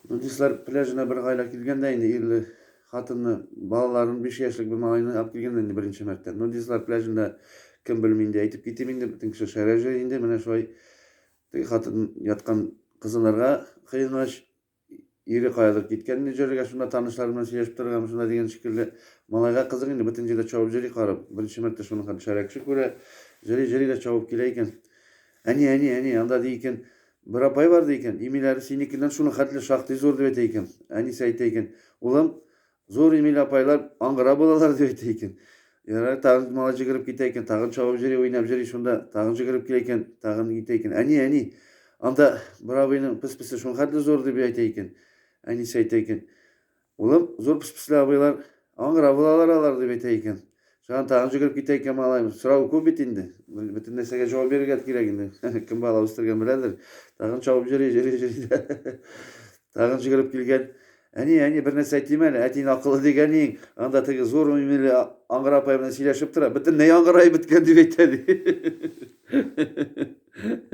Нудистлар пляжына бер гаилә килгән дә инде ирле хатынны, балаларын, 5 яшьлек бер малайны алып килгән инде беренче мәртә. Нудистлар пляжында кем белми инде, әйтеп китим инде, бөтен кеше шәрә җөри инде, менә шулай теге хатын яткан кызынырга кыенгач, ире каядыр киткән инде җөрергә, шунда танышлары белән сөйләшеп торыргамы шунда дигән шикелле. Малайга кызык инде, бөтен җирдә чабып җөри карап, беренче мәртә шуның хәтле шәрә кеше күрә, җөри-җөри дә чабып килә икән. Әни, әни, әни, анда ди икән, бер апай бар ди икән, имиләре синекеннән шуның хәтле шактый зур дип әйтә икән. Әнисе әйтә икән, улым, зур имиле апайлар аңгыра булалар дип әйтә икән. Ярар, тагын малай җигереп китә икән, тагын чабып җөри, уйнап җөри шунда, тагын җигереп килә икән, тагын китә икән. Әни, әни, анда бер абыйның пес-песе шуның хәтле зур дип әйтә икән. Әнисе әйтә икән, Улым, зур пес-песле абыйлар аңгыра булалар алар, дип әйтә икән. Шуннан тагын җөгереп китә икән малай. Сорау күп бит инде. Бөтен нәрсәгә җавап бирергә кирәк инде. Кем бала үстергән беләдер. Тагын чабып йөри, йөри, йөри дә. Тагын җөгереп килгән. Әни, әни, бер нәрсә әйтим әле. Әтиең акыллы дигәнең, анда теге зур мимиле аңгыра апай белән сөйләшеп тора. Бөтенләй аңгыраеп беткән дип әйтә, ди.